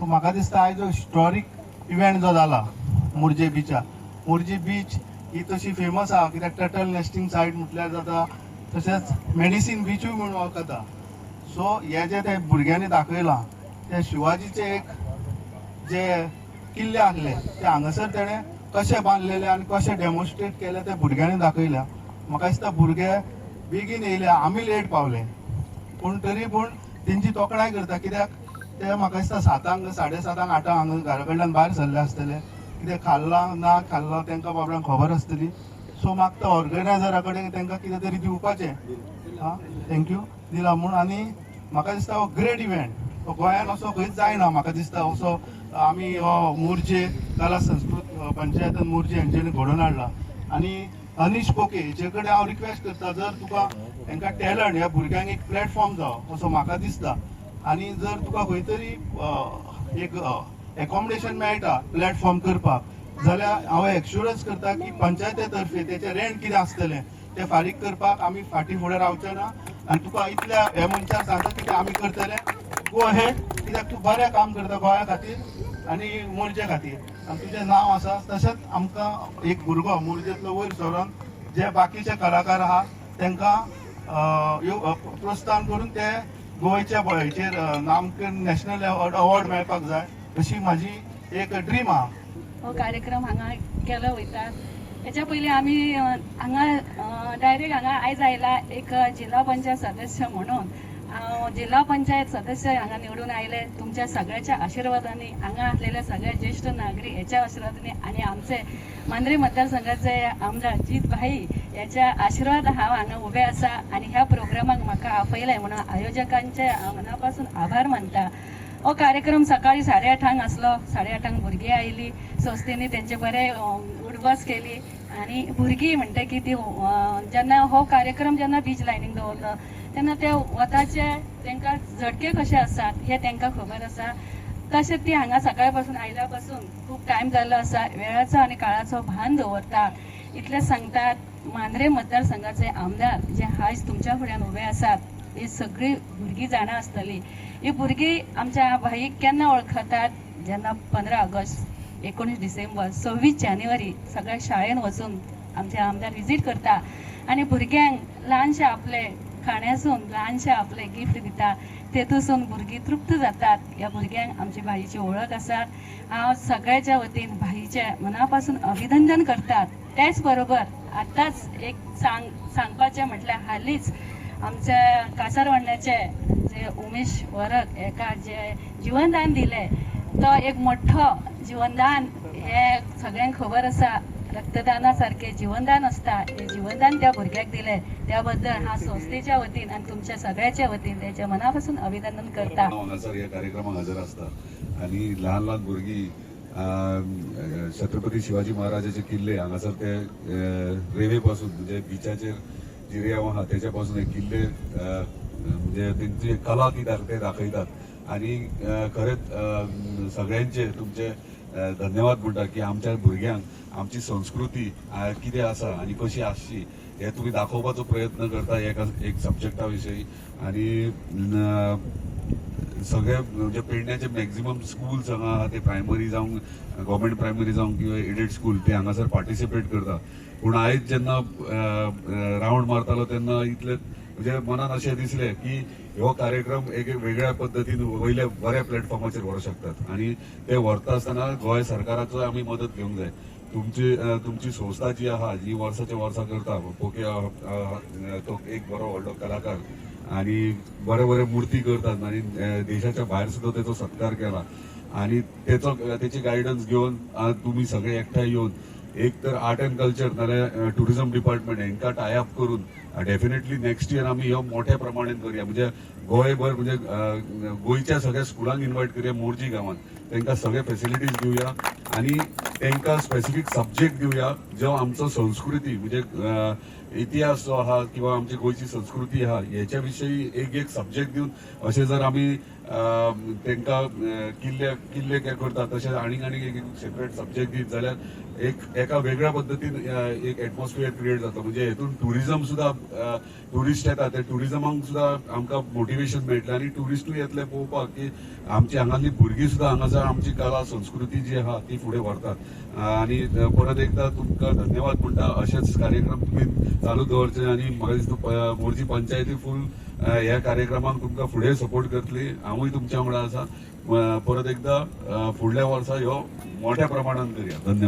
So म्हाका दिसता आयज जो हिस्टॉरीक इव्हेंट जो जाला मोरजे बिचार, मोरजे बीच ही तशी फेमस आहा कित्याक टर्टल नेस्टिंग सायट म्हटल्यार जाता, तशेंच मेडिसीन बिचूय म्हूण वळखता. सो हे जे ते भुरग्यांनी दाखयलां ते शिवाजीचे एक जे किल्ले आहले ते हांगासर तेणें कशे बांदलेले आनी कशे डेमॉन्स्ट्रेट केले ते भुरग्यांनी दाखयल्या. म्हाका दिसता भुरगे बेगीन येयले, आमी लेट पावले, पूण तरी पूण तेंची तोखणाय करता कित्याक ते म्हाका दिसता 7, 7:30, 8 हांगा घरा कडल्यान भायर सरले आसतले, कितें खाल्लां ना खाल्लां तांकां बाबड्यांक खबर आसतली. सो मागता ऑर्गनायझरा कडेन तांकां कितें तरी दिवपाचें. आं, thank you दिला म्हूण. आनी म्हाका दिसता हो ग्रेट इव्हेंट, हो गोंयान असो खंयच जायना. म्हाका दिसता असो आमी हो मोरजे कला संस्कृत पंचायतान मोरजे हेंच्यांनी घडोवन हाडला. आनी अनीश कोके हेचे कडेन हांव रिक्वेस्ट करता, जर तुका हेंकां टॅलंट ह्या भुरग्यांक एक प्लॅटफॉर्म जावो असो म्हाका दिसता, आनी जर तुका खंय तरी एक एकोमोडेशन मेळटा प्लॅटफॉर्म करपाक जाल्यार हांव एश्युरन्स करता की पंचायते तर्फे तेचें रेंट कितें आसतलें तें फारीक करपाक आमी फाटीं फुडें रावचे ना. आनी तुका इतल्या हे मनशाक सांगता कितें आमी करतले, गो अहेड, कित्याक तूं बरें काम करता गोंया खातीर आनी मोरजे खातीर आनी तुजें नांव आसा. तशेंच आमकां एक भुरगो मोरजेंतलो वयर सरोन जे बाकीचे कलाकार आहा तांकां प्रोत्साहन करून ते गोंयच्या हेचेर नामकरण नॅशनल अवॉर्ड मेळपाक जाय अशी म्हाजी एक ड्रीम आहा. हो कार्यक्रम हांगा केलो वयता. हेच्या पयलीं आमी हांगा डायरेक्ट हांगा आयज आयला एक जिल्हा पंचायत सदस्य म्हणून. हांव जिल्हा पंचायत सदस्य हांगा निवडून आयले तुमच्या सगळ्याच्या आशिर्वादांनी, हांगा आसलेले सगळे ज्येश्ठ नागरीक हेच्या आशिर्वादांनी आनी आमचे मांद्रे मतदारसंघाचे आमदार जीत भाई याच्या आशिर्वाद हांव हांगा उबे आसा. आनी ह्या प्रोग्रामाक म्हाका आपयलें म्हणून आयोजकांचे हांव मना पासून आभार मानता. हो कार्यक्रम सकाळी 8:30 आसलो. 8:30 भुरगीं आयली, संस्थेनी तेंचे बरे उडबस केली. आनी भुरगीं म्हणटा की ती जेन्ना हो कार्यक्रम जेन्ना बीच लायनीक दवरलो तेन्ना ते वताचे तांकां झटके कशे आसात हे तांकां खबर आसा. तशें ती हांगा सकाळ पासून आयल्या पासून खूब टायम जाल्लो आसा, वेळाचो आनी काळाचो भान दवरतात. इतलें सांगतात, मांद्रे मतदारसंघाचे आमदार जे आयज तुमच्या फुड्यान उबे आसात ही सगळीं भुरगीं जाणा आसतली. ही भुरगीं आमच्या भाईक केन्ना वळखतात, जेन्ना 15 ऑगस्ट, 19 डिसेंबर, 26 जानेवारी सगळ्या शाळेन वचून आमचे आमदार विजीट करता आनी भुरग्यांक ल्हानशे आपले खाण्यासून ल्हानशे आपले गिफ्ट दिता, तेतूसून भुरगीं तृप्त जातात. ह्या भुरग्यांक आमची भाईची वळख आसा. हांव सगळ्याच्या वतीन भाईचे मनापासून अभिनंदन करतात. त्याच बरोबर आतांच एक सांगपाचें म्हटल्यार हालींच आमच्या कासारवाडण्याचे जे उमेश वरक हेका जे जिवनदान दिलें तो एक मोठो जिवनदान हे सगळ्यांक खबर आसा. रक्तदाना सारकें जिवनदान आसता, हें जिवनदान त्या भुरग्याक दिलें त्या बद्दल हांव संस्थेच्या वतीन आनी तुमच्या सगळ्याच्या वतीन तेच्या मना पासून अभिनंदन करता. हांव हांगासर ह्या कार्यक्रमाक हजर आसता आनी ल्हान ल्हान भुरगीं छत्रपती शिवाजी महाराजाचे किल्ले हांगासर ते रेवे पासून म्हणजे बिचाचेर जिरयाव आहा तेच्या पासून हे किल्ले म्हणजे तेंची कला ती ते दाखयतात. आनी खरेंच सगळ्यांचे तुमचे धन्यवाद म्हणटा की आमच्या भुरग्यांक आमची संस्कृती कितें आसा आनी कशी आसची हे तुमी दाखोवपाचो प्रयत्न करता एक सब्जॅक्टा विशयी. आनी सगळे म्हणजे पेडण्याचे मॅक्झिमम स्कूल्स हांगा आहा ते प्रायमरी जावं गव्हर्मेंट प्रायमरी जावं किंवा एडेड स्कूल ते हांगासर पार्टिसिपेट करता. पूण आयज जेन्ना रावंड मारतालो तेन्ना इतले म्हणजे मनान अशें दिसलें की हो कार्यक्रम एक वेगळ्या पद्दतीन वयल्या बऱ्या प्लॅटफॉर्माचेर व्हरूंक शकतात आनी ते व्हरता आसतना गोंय सरकाराचो आमी मदत घेवंक जाय. तुमची संस्था जी आहा जी वर्साच्या वर्सां करता, पोके तो एक बरो व्हडलो कलाकार आनी बरे बरे मुर्ती करतात आनी देशाच्या भायर सुद्दां तेचो सत्कार केला आनी तेची गायडन्स घेवन तुमी सगळे एकठांय येवन एक तर आर्ट अँड कल्चर नाल्यार टुरिझम डिपार्टमेंट हेंकां टाय अप करून डेफिनेटली नेक्स्ट इयर आमी ह्यो मोठ्या प्रमाणान करुया. म्हणजे गोंयभर म्हणजे गोंयच्या सगळ्या स्कुलांक इन्वायट करुया मोरजी गांवांत, तांकां सगळे फेसिलिटीज दिवया आनी तांकां स्पेसिफीक सब्जेक्ट दिवया जो आमचो संस्कृती म्हणजे इतिहास जो आहा किंवा आमची गोंयची संस्कृती आहा हेच्या विशयी एक एक सब्जेक्ट दिवन अशें जर आमी तांकां किल्ले किल्ले करता तशें आनीक आनीक एक सेपरेट सब्जेक्ट दीत जाल्यार एक एका वेगळ्या पद्दतीन एक एटमॉस्फियर क्रिएट जाता. म्हणजे हेतून ट्युरिजम सुद्दां, ट्युरिस्ट येता ते ट्युरिजमाक सुद्दां आमकां मोटिवेशन मेळटलें आनी ट्युरिस्टूय येतले पळोवपाक की आमची हांगासली भुरगीं सुद्दां हांगासर आमची कला संस्कृती जी आहा ती फुडें व्हरतात. आनी परत एकदा तुमकां धन्यवाद म्हणटा. अशेच कार्यक्रम तुमी चालू दवरचे आनी म्हाका दिसता मोरजी पंचायती फूल ह्या कार्यक्रमाक तुमकां फुडें सपोर्ट करतली. हांवूय तुमच्या वांगडा आसा. परत एकदा फुडल्या वर्सा ह्यो मोठ्या प्रमाणान करया. धन्यवाद.